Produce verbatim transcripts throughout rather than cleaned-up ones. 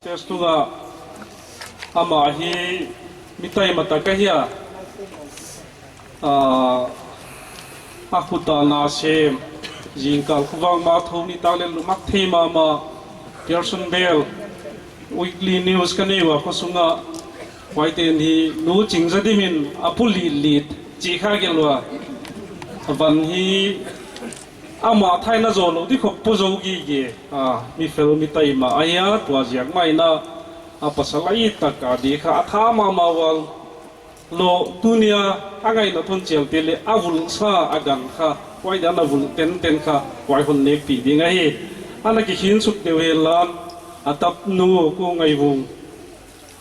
Festuga amah hi mi taima tak ahi a, ah, a khuta na sem, zingkal khuvang ma thou ni tak leh lumak thei mahmah, Pearson Bell, Weekly News ka nei ua kho sunga, huaite'n hi Nu Chingzadim in a pu litlit chih kha gelh ua, a van hi amah thaina zoulou di khop pu zou gige, ah, mi fel mi taima ahi a, tua ziak mah in a, a pasal a it tak a di kha a tha mahmah ua lou, tuni a a ngaihna thon chial te leh a vulh sa a gan kha, huai dan a vulh tenten kha, huai hon nekpih ding ahi. Ana kikhin suk deuh henla, a tapnu Pu Ngaivung,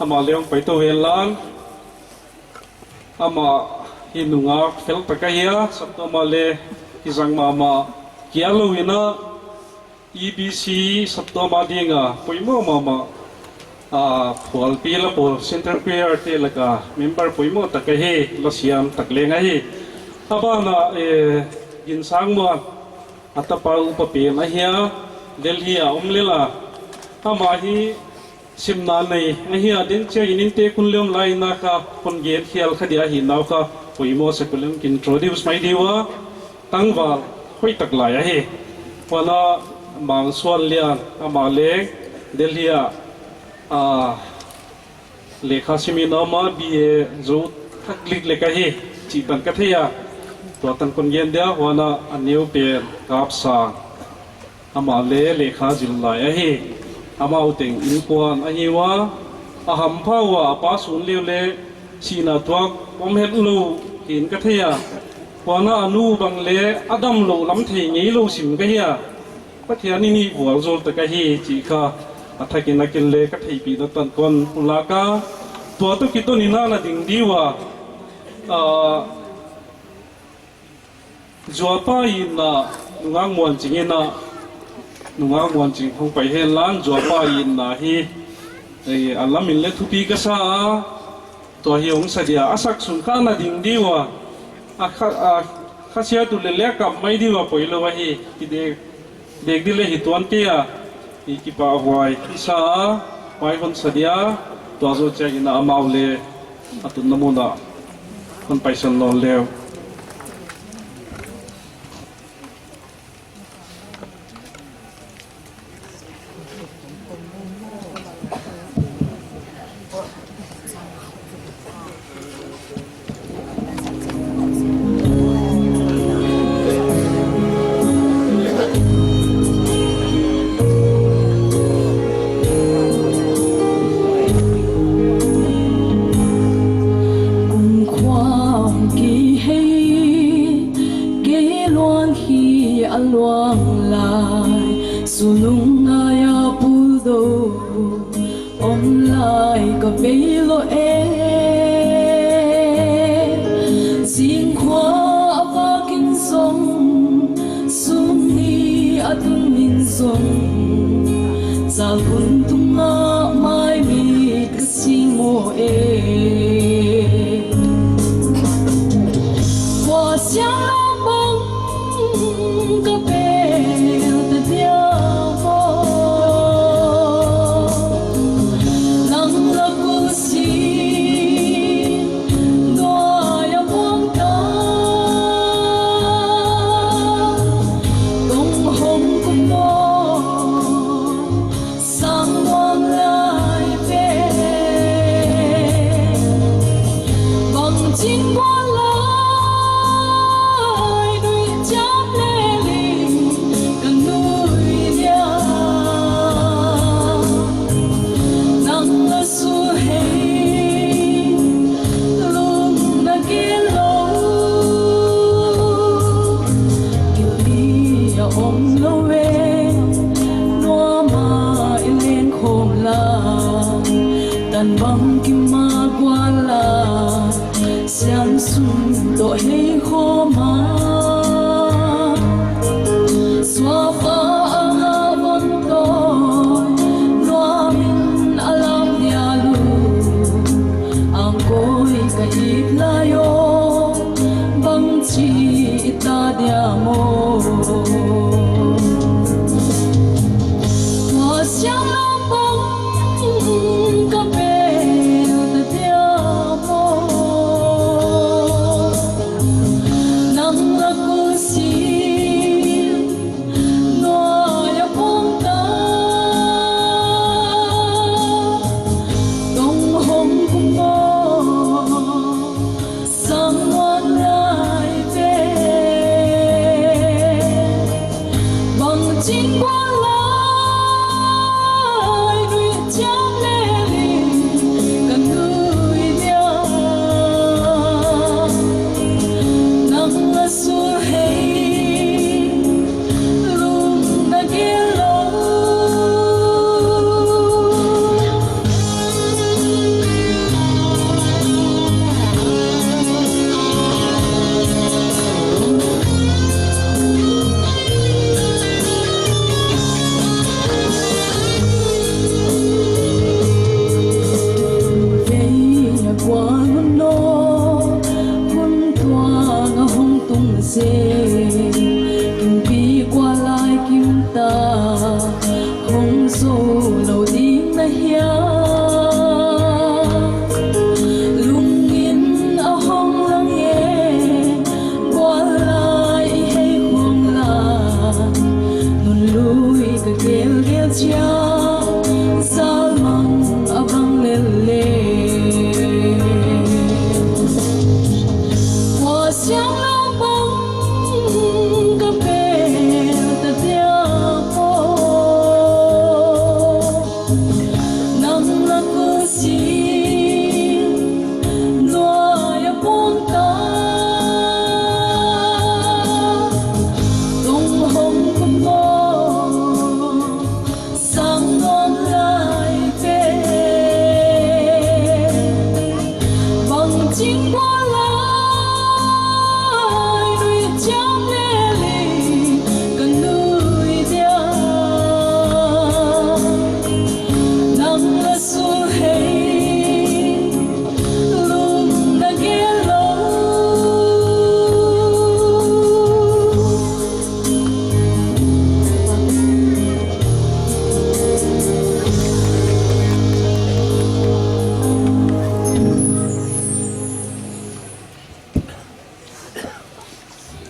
amah leng pai tou henla, amah hi nungak fel tak ahi a, saptuam ah leh kizang mahmah kia lou in a, E B C saptuam a ding a poimoh mahmah, ah, phualpi la pawl, Central Choir te laka member poimoh tak ahi, lasiam tak leng ahi. A ban ah, eh, Ginsangmuan, a tapa upa pen ahi a, Delhi a om lel a. Amah hi simna nei ahi a, den chiang in innte kun leh om lai in a kha hon gen khial kha dia, hi nau kha poimoh sak uleh introduce mai di ua, tangval hoih tak lai ahi. Huan a Mangsuanlian, amah leng Delhi a, ah, lekha sim in a om a, B A zou thak liklek ahi chih tan ka thei a, tua tan kon gen dia. Huan a a neu pen Kapsang, amah leng lekha zil lai ahi. Amau teng innkuan ahi ua, a hampha ua, a pa sun leh leh sihna tuak om hetlou hi'n ka thei a. Huan a a nu bang leng a damlouh lam thei ngeilou sim ka hi a. Pathian in i vualzawl tak ahi chih kha a thak in a ken leng ka theihpih dan tan kon lak a. Tua toh kiton in a na ding di ua, ah, Zuapa itna, Nungak Muanching itna, Nungak Muanching hong pai henla, Zuapa itna hi, eh, a lam in leng thupi ka sa a, tua hi hong sa dia, a sak sun kha na ding di ua, a kha, a kha sia tu leh leng kap mai di ua, poilou ahi, ki dek, dek di leng hi tuan kei a, i kipahhuai i sa a, huai hon sa dia, tua zoh chiang in a amau leng a tunna mun ah hon paisan nawn leh. Kum khua kihei, kei luang hi a luang lai, sulung ngai a pul dou om lai ka vei lou e. Zingkhua a vak in zong, sum ni a tung in zong, zal hun tung a mai mi ka sing maw e. Kua siang lam bang ka pel ta dia maw. Nang la ku si dua ya muang ta. Tong hong ku mo sang muang lai pe. Bang ching buan lai nui chiam le ling ka nui dia. Nang la su hei lung na gel lou. Kili a om lou e, nuam a i leng khawm la, tan bang kim a gual la, siam sum toh hei khawm a. Suapa a nga von toh, nuam in a lam dia lu, ang koi ka it lai o, bang chi i ta dia maw. Tua siang lam bang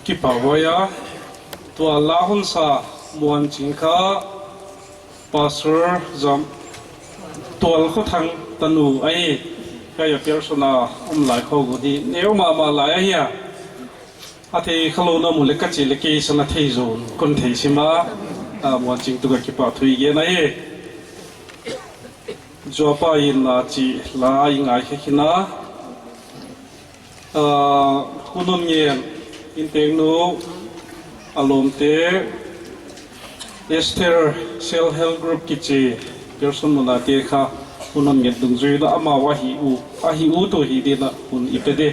Kipak huai a, tua la hon sa Muanching kha Pastor Zam Tual Khothang tanu ahi, kei a personal a om lai khong uh hi neu mahmah lai ahi a. A thei kha lou na mu leh ka chih leh kei san a thei zaw kon thei sim a, a, Muanching tungah kipahthu i gen ahi. Zuapa in a chih la i ngaikhe khin a. Ah, hun hon ngen, intengnu a lawmte, Esther Self Help Group kichi, Pearson mun a te kha hun hon ngen dungzui in amau ahi uh, ahi uh tu hi dingin hun i pe di.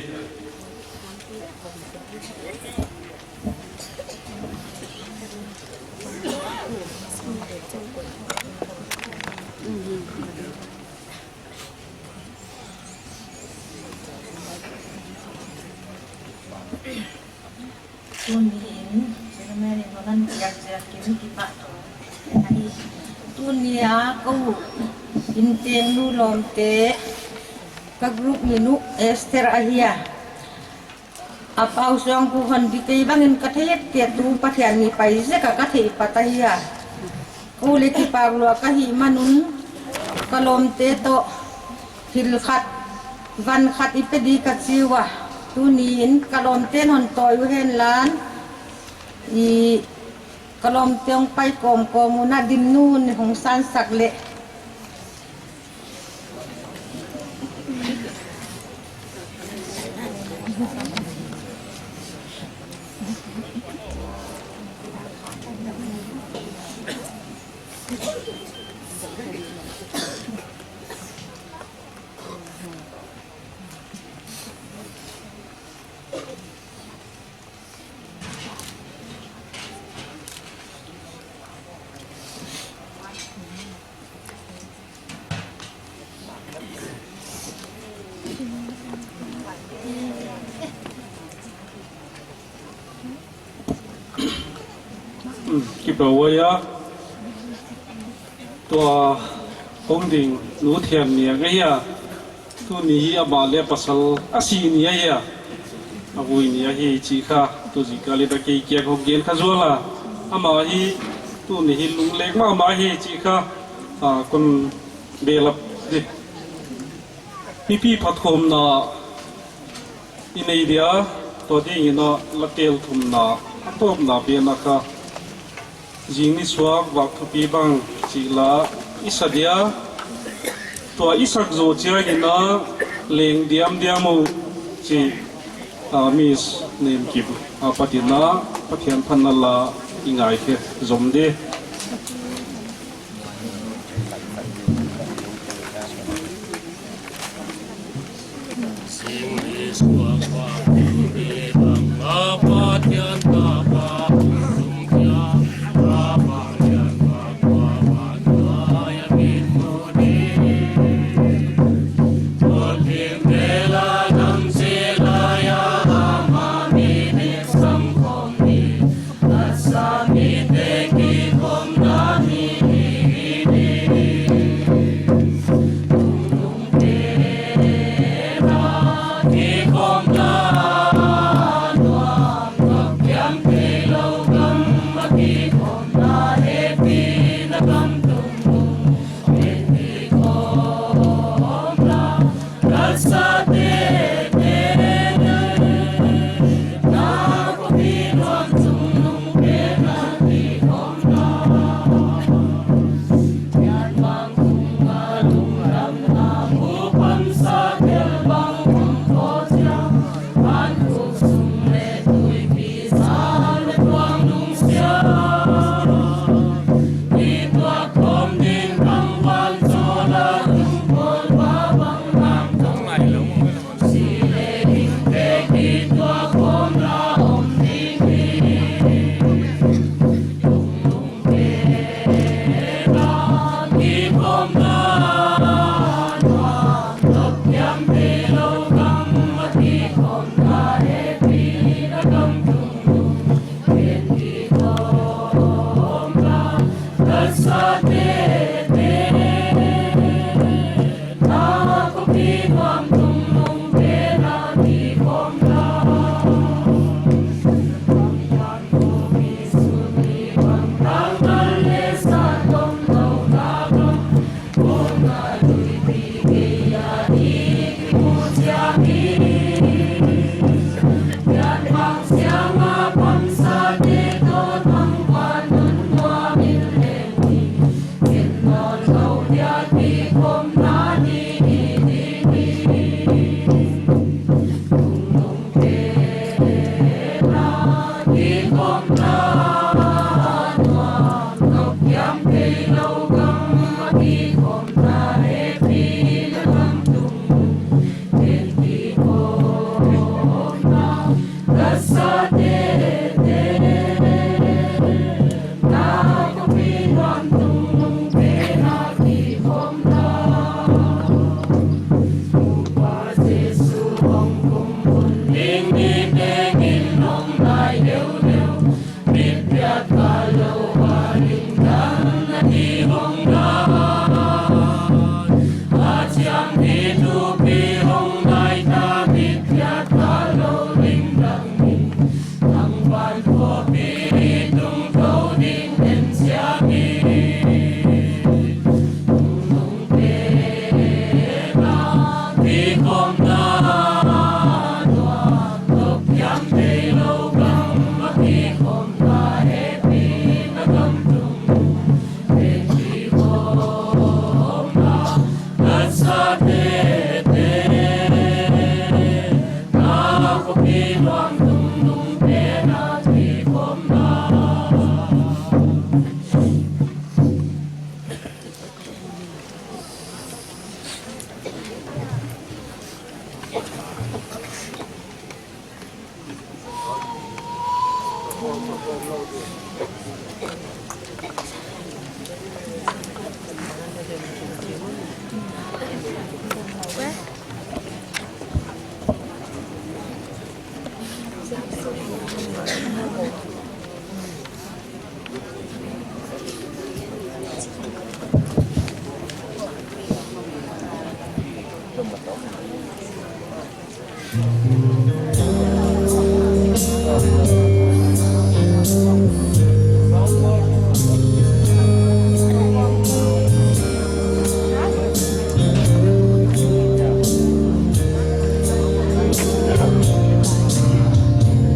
Tuni in, chairman in hon piak ziak in kipahthu ahi. Tuni a kou intengnu lawmte, ka group min uh Esther ahi a. A pau suang pu hon di kei bangin ka thei et te tu Pathian ni pai zek a ka thei pat ahi a. Kou leh kipak lua ka hih man un ka lawmte toh thil khat, van khat i pe di ka chi ua. Tuni in ka lawmte'n hon tawi uhen lan. I ka lawmte hong pai kawmkawm un a din nun hong sansak leh. Kipak huai a, tua hong ding nu thian ni a ngai a. Tuni hi amah leh pasal a si ni ahi a. A vui ni ahi chih kha, tu zingkal in a kei kiang hong gen kha zual a. Amah hi, tuni hi lungleng mahmah hi chih kha, a, kon belap di. Mipi phatkhawmna i nei dia, tua dingin a la tel thumna, a tawpna pen a kha. Zing ni suak vak thupi bang chih la i sa dia, tua i sak zoh chiangin a leng diamdiam uh chih, a, Miss Nemkip apat in a Pathian phatna la i ngaikhe zom di.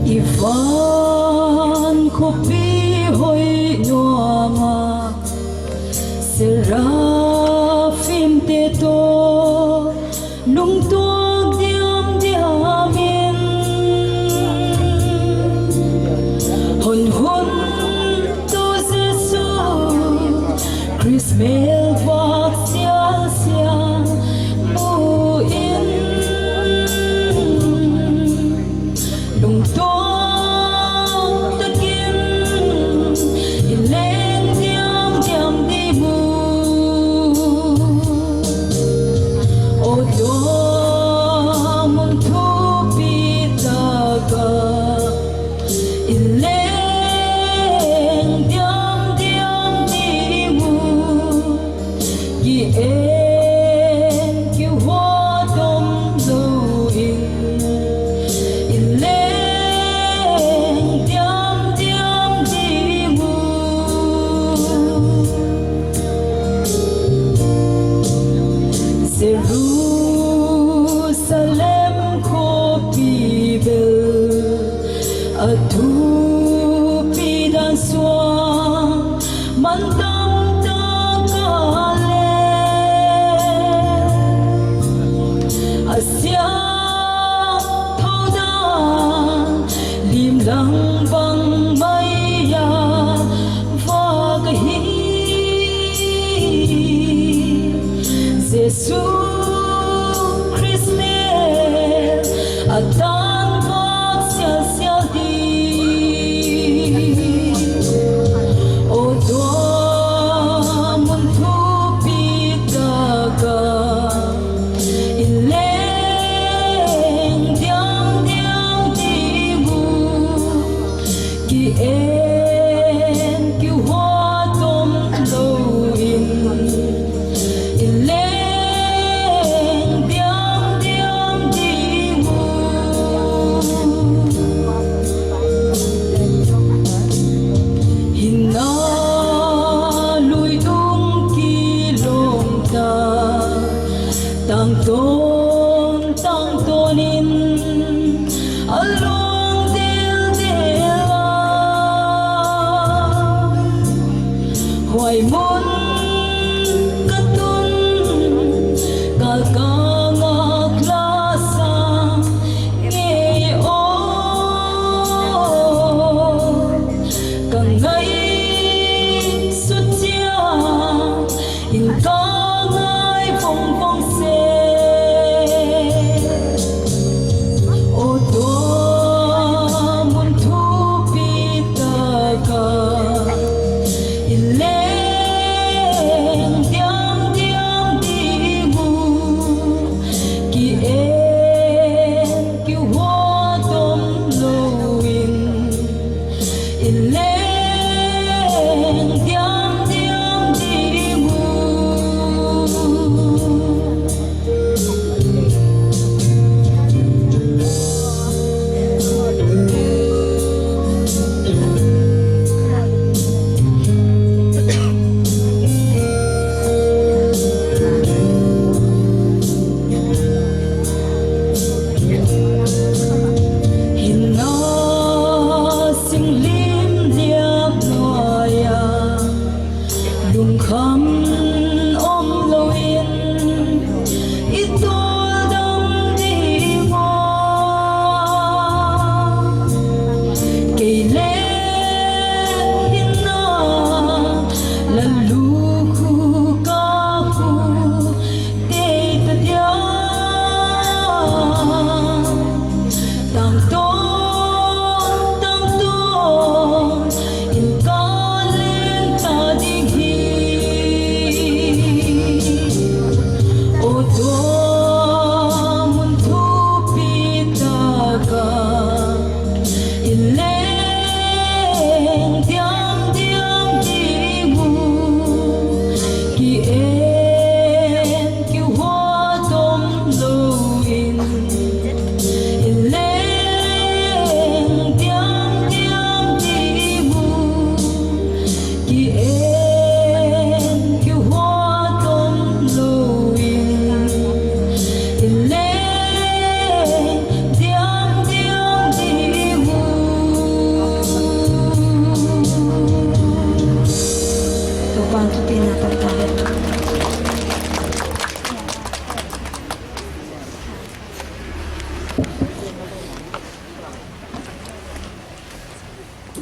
I van khopi hoih nuam a, Seraphim te toh lungtuak diamdiam in, hun hun toh Jesu Khrist mel vak sialsial mu in, lungtuak takin i leng diamdiam di mu. Aw tua mun thupi tak ah i leng diamdiam di mu. Ki en kihuat om lou in, i leng diamdiam di mu. Jerusalem khopi bel a thupi dan suang man tamtak a leh a siangthou dan lim lang bang mai a vak ahi. Jesu Khrist mel a tan vak sialsial di. Aw tua mun thupi tak ah i leng diamdiam di mu. Ki en kihuat om lou in, i leng diamdiam di mu. Hinna lui tung kilawm ta, tangtawn tangtawn in a luang deldel a. Huai mun ka tun, ka ngak lasa ngei aw. Ka ngaihsut chiang in ka ngai vongvong seh.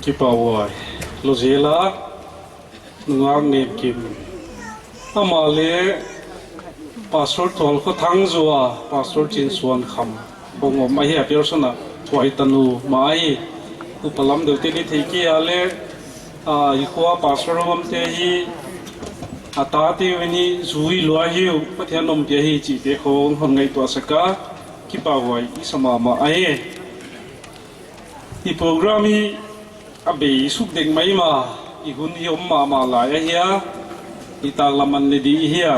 Kipahhuai. Lou zel a, nungak Nemkim. Amah leh Pastor Tualkhothang Zua, Pastor Chinsuankham. Hong om ahi a, Pearson a, huai tanu mah ahi. Upa lam deuhte ni thei kei a leh, a, i khua Pastor omte hi, a tate uh ni zui lua hi uh, Pathian ompih ahi chihte khong hon ngaihtuah sak a, kipahhuai i sa mahmah ahi. I program hi a bei suk dek maimah, i hun hi om mahmah lai ahi a, i taklam an ne di hi a.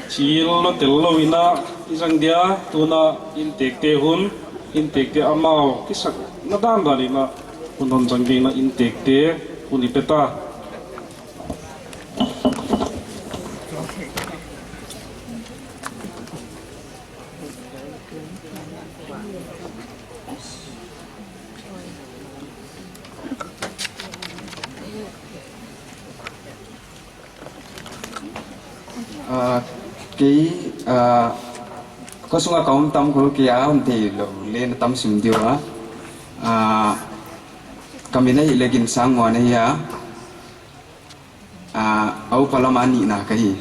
Chil lou tel lou in a i zang dia, tuna inntekte hun, inntekte amau kisakna dandan in a hun hon zang ding in a inntekte hun i pe ta. Ah, kei, ah, khosung a ka om tam khol kei a, hon theilou leh na tam sim diu a. Ah, ka min ahihleh Ginsangmuan ahi a. Ah, a upa lam a nihna ka hi.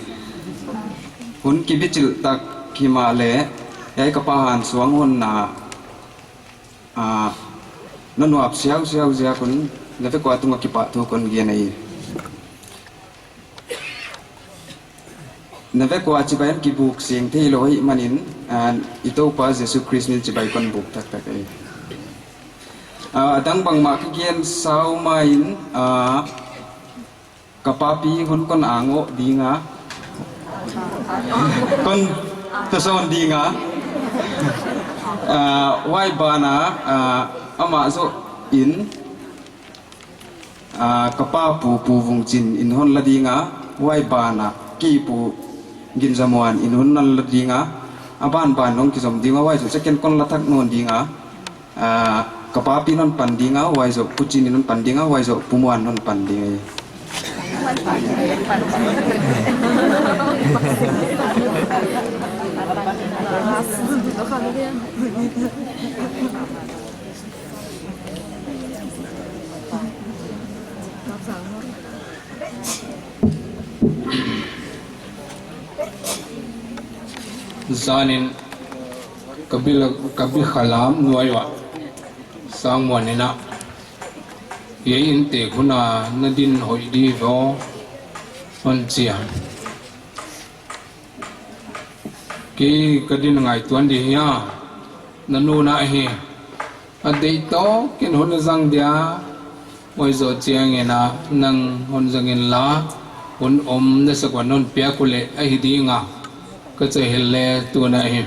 Hun kibichilh tak himahleh, hiai ka pa Hansuang honna, ah, na nuap siausiau ziak un, na vek ua tung a kipahthu kon gen ahi. Na vek ua chibai hon kibuk seng theilou ahihmanin, ah, i Toupa Jesu Khrist min chibai kon buk taktak ahi. Ah, a dang bangmah ka gen sau main, ah, ka papi hun kon angoh ding a. Kon tason ding a. Ah, huai ban ah, ah, amah zoh in, ah, ka pa pu, Pu Vungchin in hon la ding a. Huai ban ah kei pu Ginzamuan in hon la ding a. A banban hong kizom ding a, huai zoh second kon la thak nawn ding a. Ah, ka papi in hon pan ding a, huai zoh Pu Chin in hon pan ding a, huai zoh Pu Muan in hon pan ding a. Zanin ka bil, ka bil khalam nuai ua. Sangmuan in a, hiai inntek hun a na din hoih di vaw, hon chi a. Kei ka din ngaihtuah di hia, na nu na hi. A deih tawk in hun a zang dia, huai zoh chiang in a nang hon zang inla, hun om na sak ua non piak uleh ahi ding a. Ka chi hileh tuna hi.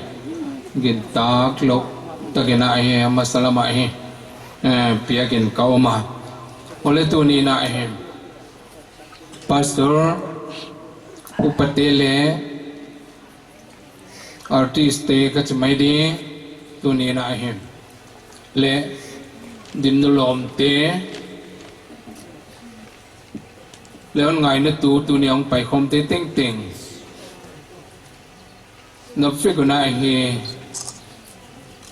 Gintak lou tak in a hi, a masa lam ah hi. Eh, piak in ka om a. Huleh tuni in a hi. Pastor, upate leh, artist te ka chi mai di, tuni in a hi. Leh, din nu lawmte, leh hon ngaihna tu, tuni hong paikhawmte tengteng. Na vek un a hi,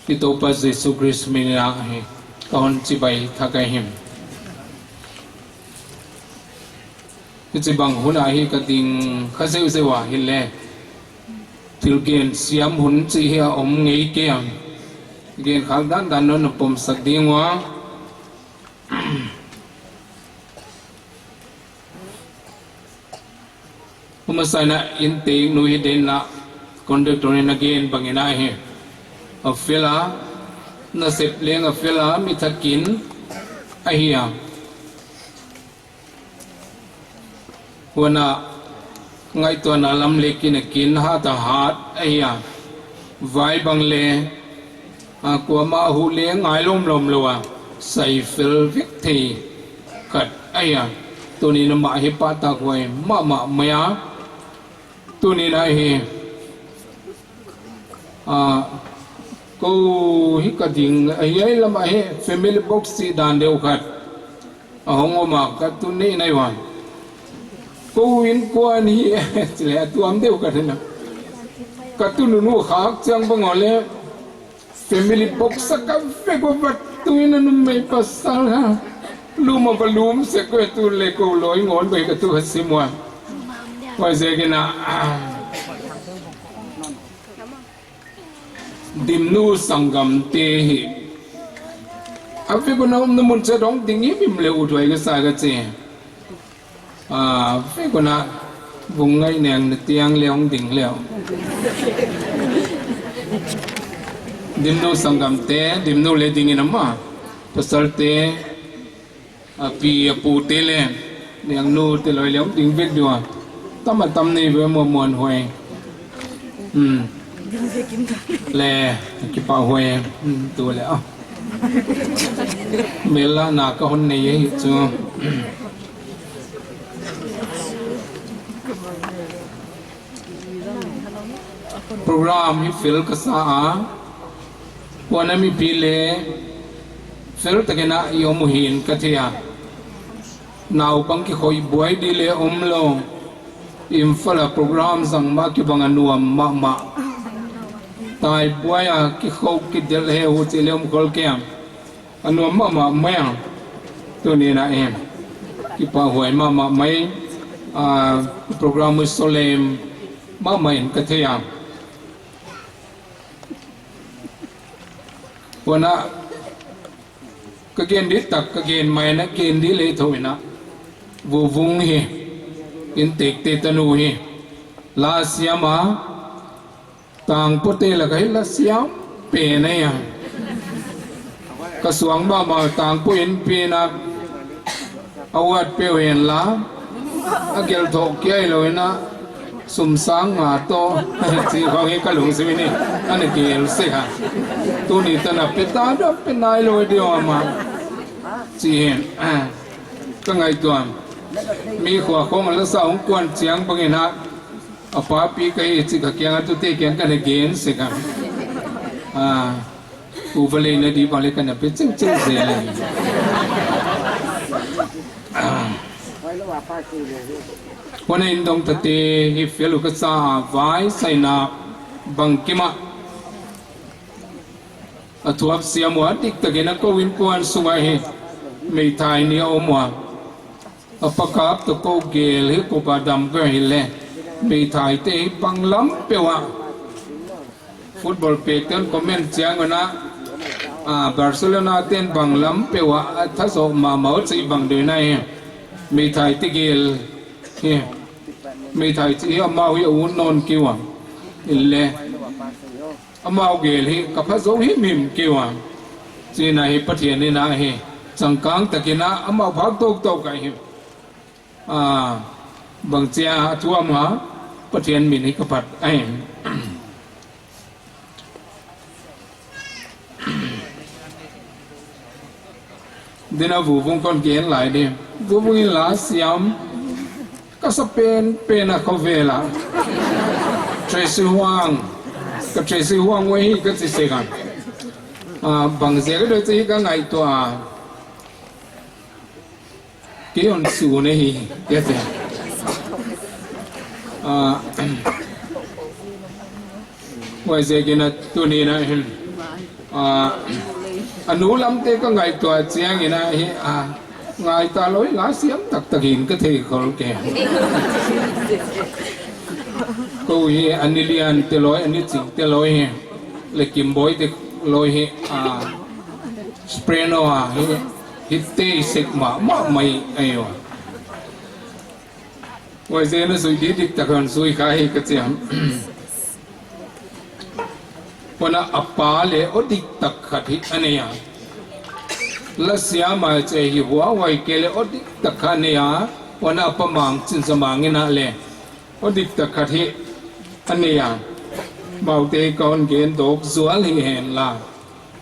i Toupa Jesu Khrist min in a hi, ka hon chibai thak ahi. Hichibang hun a hi ka ding kha zeuhzeuh a hileh. Thil gen siam hun chih hi a om ngei kei a. Gen khak dandan non na pom sak ding ua. Huma saina inntek nu hi den na conductor in a gen bang in a hi. A fel a, nasep leng a fel a, mi thak in ahi a. Huan a ngaihtuahna lam leh kin a kin hat a hat ahi a. Vai bang leh, a, kuamah huh leh ngai lawmlawm lou a. Sai fel vek thei khat ahi a. Tuni in amah hi pahtakhuai mahmah mai a. Tuni in a hi, a, kou hi ka ding, a, hiai lam ah hi family box chih dan deuh khat. A hong om a ka tun nei nai ua. Kou in kuan hi, chih leh a tuam deuh khat hi na. Ka tun nunung khak chiang bang uleh. Family box a ka vek ua vat tu in a numei pasal ha. Lum a va lum sek, ko tu le ko loi ngon ko ka tu ka sim ua. Huaiziakin a, ah, Dimnu sanggamte hi, a vek un a omna mun chiat hong ding himhim leh uthuai ka sa ka chi. A vek un a vung ngai neng na tiang leh hong ding leh. Dimnu sanggamte, Dimnu leh dingin a ma, pasalte, a pi a pute leh, niangnute loi leh hong ding vek di ua. Tam a tam nei ve, muanhuai. Hmm. Leh, kipahhuai. Hmm, tu leh, ah. Mel lana ka hon nei hi chu. Program hi fel ka sa a, huan a mipi leh fel takin a i om uh hi'n ka thei a. Naupang kikhoih buai di leh omlou. Imphal a program zang mah kibang a nuam mahmah. Tai buai a kikhoh kidelh he uh chih leh om khol kei a. A nuam mahmah mai a. Tuni'n a, eh, kipahhuai mahmah mai. Ah, program uh solemn mahmah in ka thei a. Huan a ka gen di tak, ka gen mai na gen di leh thou in a. Vuvung hi, Inntekte tanu hi, la siam a, Tangpute laka hi la siam pen ahi a. Ka suang mahmah Tangpu in pi in a, award peuh hen la, a gelh thoh kia hilou in a, sum sang nga toh, chih khong hi ka lungsim in ana gelh sek a. Tuni tan a pe ta deuh pe nailou di om a. Chih hi, ah, ka ngaihtuah. Mi khua khong a la sa hong kuan chiang bangin a, a papi ka hi chih ka kiang a tute kiang ka na gen sek a. Ah, u va lei na di bang leh ka na pe cheuhcheuh zel a. Ah. Huan a inndong tate hi fel uh ka sa a, vai saina bangkim a. A thuak siam ua, diktakin a kou innkuan sung ah hi meithai nih a om ua. A pa kap toh kou gel hi, kou pa dam ka hi leh. Meithaite hi banglam peuh a. Football pekte'n comment chiang un a, ah, Barcelona te'n banglam peuh a, a tha zoh mahmah uh chih bang deuh na hi. Meithaite gel hi. Meithai chih hi amau hi a ut nawn kei ua. Hileh. Amau gel hi ka pha zou himhim kei ua. Chihna hi Pathian in a hi changkang takin a amau phak toutou ka hi. Ah, bangchi a thu om a, Pathian min hi ka phat ahi. Dina Vuvung kon gen lai di. Vuvung in la siam. Ka sa penpen a khovel a. Tracy Huang. Ka Tracy Huang uh hi ka chi sek a. Ah, bangziak a deuh chih ka ngaihtuah a. Kei hon su ne hi, kei te. Ah, huaiziakin a tuni'n a hin. Ah, a nu lamte ka ngaihtuah chiangin a hi, ah, ngai ta lou hi, la siam taktak hi'n ka thei khol kei. Kou hi a ni liante loi, a ni chingte loi hi, leh Kimboi te loi hi, ah, soprano a hi, hi tei sek mahmah mai ahi ua. Huaiziakin a zui diktak hon zui kha hi ka chi a. Huan a pa leh aw diktak khat hi a nei a. La siam a chih hi huaihuai kei leh aw diktak khat nei a. Huan a pa Mangchin Zamang in a leh aw diktak khat hi a nei a. Amaute ka hon gen dawk zual hi hen la.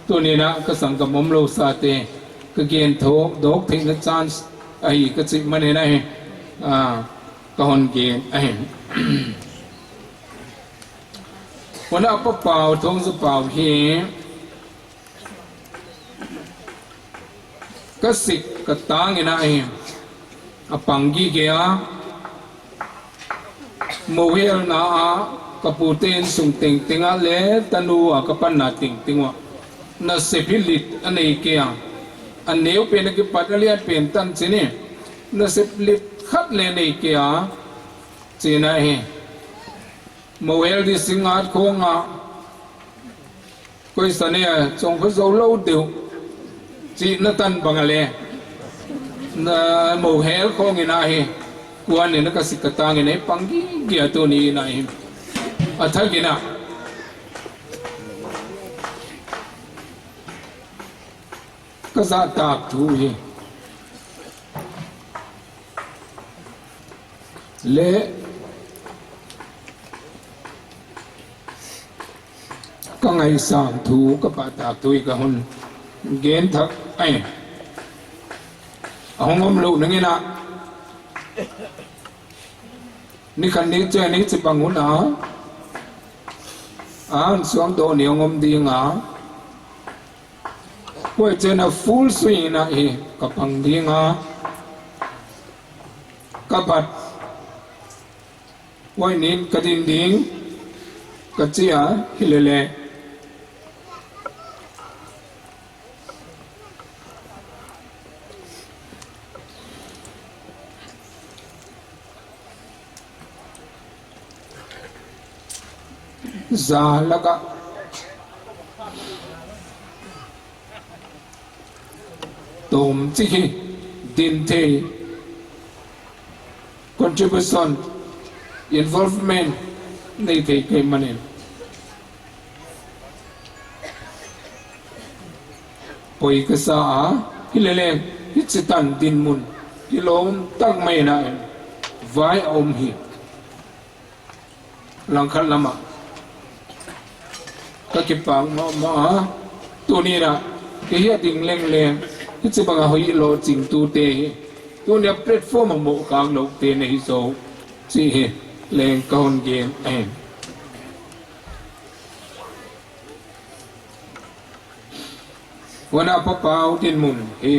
Tuni'n a ka sanggam omlou sate ka gen thou dawk theihna chance ahi ka chih manin a hi, ah, ka hon gen ahi. Huan a pa Pau, Thongzapau hi ka sik ka tangin a hi a pang gige a. Mouhelna ah ka pute innsung tengteng ah leh tanu a ka panna tengteng uah nasep hi lit a nei kei a. A neu pen a kipat a lian pen tan chih ni. Nasep lit khat leng nei kei a, chihna hi. Mohel di singat khong a, koi sa ne a, chong kho zou lou deuh, chihna tan bang a leh. Na mohel khong in ahi, kuan in a ka sik ka tang in a pang gige a tuni in ahi. A thak in a. Ka zahtak thu hi. Leh ka ngaihsang thu, ka pahtak thu hi ka hun gen thak ai. A hong om lou nang in a. Ni khat ni chia ni chibang hun a. A hon suang doh ni hong om ding a. Huai chiang a full swing in ahi ka pang ding a. Ka bat. Huai nin ka din ding. Ka chi a hi lele. Za lak a tawm chik hi din thei, contribution, involvement nei thei kei manin. Poi ka sa a, hi lele, hichi tan dinmun, hi lawm tak mai na en, vai a om hi. Langkhat lam a ka kipak mahmah a, tuni in a, kei hi a ding lengleng, hichibang a hoih lohching tute hi, tuni a platform a mohkak louhte na hi zaw, chih hi leng ka hon gen ahi. Huan a Pa Pau dinmun hi.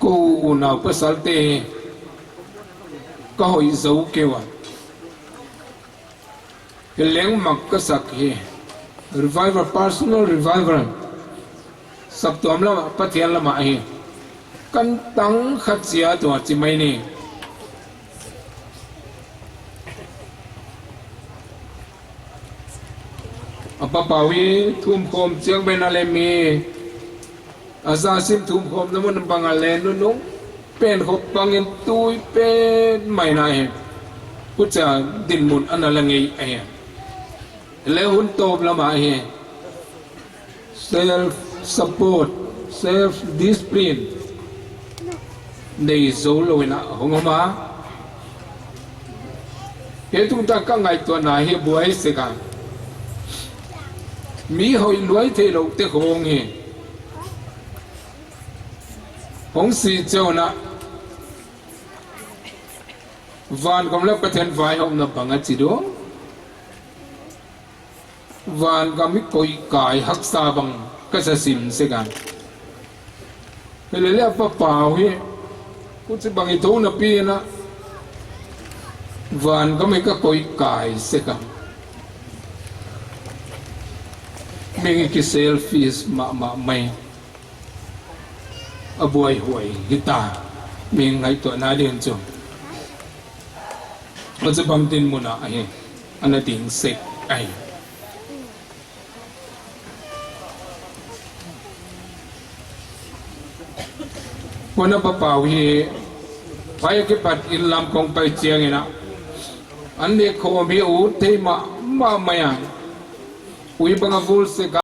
Kou unau pasalte ka hoih zou kei ua. Hi leng mak ka sak hi. Revival, personal revival. Saptuam lam a, Pathian lam a hi. Kan tang khat chia tua chi mai ni. A Pa Pau i thum khawm chiang ben a leh mi. A za sim thum khawmna mun bang a leh nunung pen khop bangin tui pen mai na hi. Huchia dinmun ana la ngei ahi. Leh hun tawp lam a hi. Self support, self discipline. Nei zou lou in a hong om a. Hiai tungtang ka ngaihtuahna hi buai sek a. Mi hoih luai theihlouhte khong hi. Hong si chiang un a. Vangam leh Pathian vaihawmna bang a chi ding. Vangam i koih kai haksa bang ka sa sim sek a. Hi lele a Pa Pau hi. Huchibang i tou napi in a. Vangam i ka koih kai sek a. Meng i ki selfish mahmah mai. A buaihuai hita, mi ngaihtuahna ding chu. Huchibang dinmun a hi, ana ding sek ahi. Huan a Pa Pau hi, phai a kipat in lam kong pai chiang in a. An leh khawm hi ut thei mahmah mai a. Ui bang a vul sek